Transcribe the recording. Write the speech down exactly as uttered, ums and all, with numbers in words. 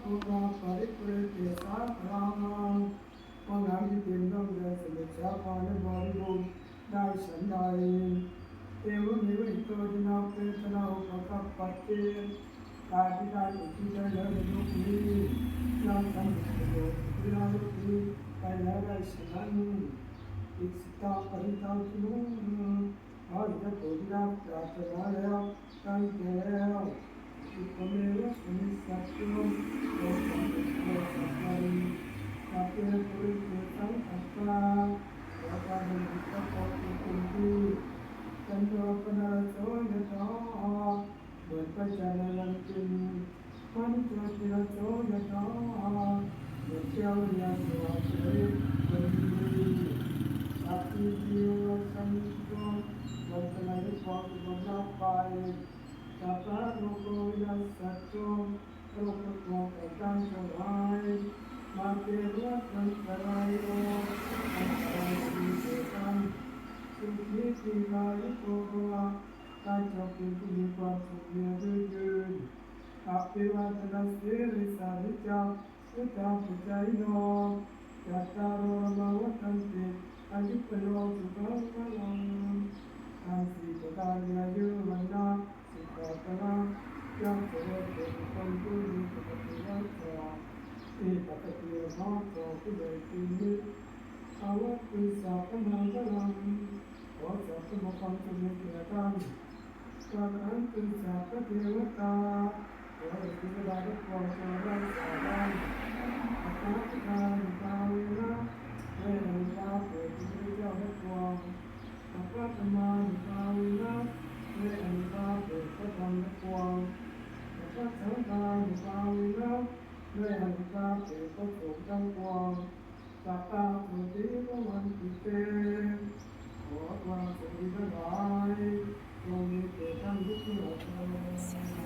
Pūrṇaṃ paripūrenti sāgaraṃ. ห้องน้ำที่เต็มย่อมยังสมุทรสาครและบริบูรณ์ได้ฉันใด Evameva ito dinnaṃ petānaṃ upakappati. การที่ได้อุทิศให้แล้วในโลกนี้ย่อมทำให้ประโยชน์ที่ได้โลกนี้ไปแล้วได้ฉะนั้น Icchitaṃ patthitaṃ khuṇe. ขอให้ท่านผู้ที่ได้ปรารถนาแล้วตั้งใจแล้ว Ekaṃ eva samijjhatu. ขอความเป็นพระสัจจันทร์ Sabbe pūrentu saṅkappā. ขอการดำริทั้งปวงเป็นที่ Candamābhāraso yathā. เหมือนพระจันทร์ในวันเพ็ญ Paṭhavīraso yathā. เหมือนแก้วเรือนสว่างไสเป็นดี Sabbītiyo vivajjantu. วันตรายทั้งปวงจะหมดละไป Sabbarogo vinassatu. โรคทั้งปวงแตกดับสลาย Mā te bhavatvantarāyo. อันตรายจะมีแก่ท่าน Sukhī dīghāyuko bhava. ท่านจงเป็นผู้มีความสุขมีอายุยืน Abhivādanasīlissa niccaṃ vuḍḍhāpacāyino. Cattāro dhammā vaḍḍhanti. Āyu vaṇṇo sukhaṃ balaṃ. ธรรมสี่ประการมีอายุ วรรณะ สุขะ พละ ย่อมเจริญแก่บุคคลผู้มีปกติรักษา มีปกติรักษาผู้ใดเป็นนิจ Bhavatu sabbamaṅgalaṃ. ขอสรรพมงคลจงมีแก่ท่าน Rakkhantu sabbadevatā. ขอให้เทวดาทั้งปวงจงรักษาท่าน Sabbabuddhānubhāvena. ด้วยอานุภาพแห่งพระพุทธเจ้าทั้งปวง Sabbadhammānubhāvena. ด้วยอานุภาพแห่งพระธรรมทั้งปวง Sabbasaṅghānubhāvena. ด้วยอานุภาพแห่งพระสงฆ์ทั้งปวง Sabbasotthī bhavantu te. ขอความสุขทั้งหลายจงมีแก่ท่านทุกท่านเท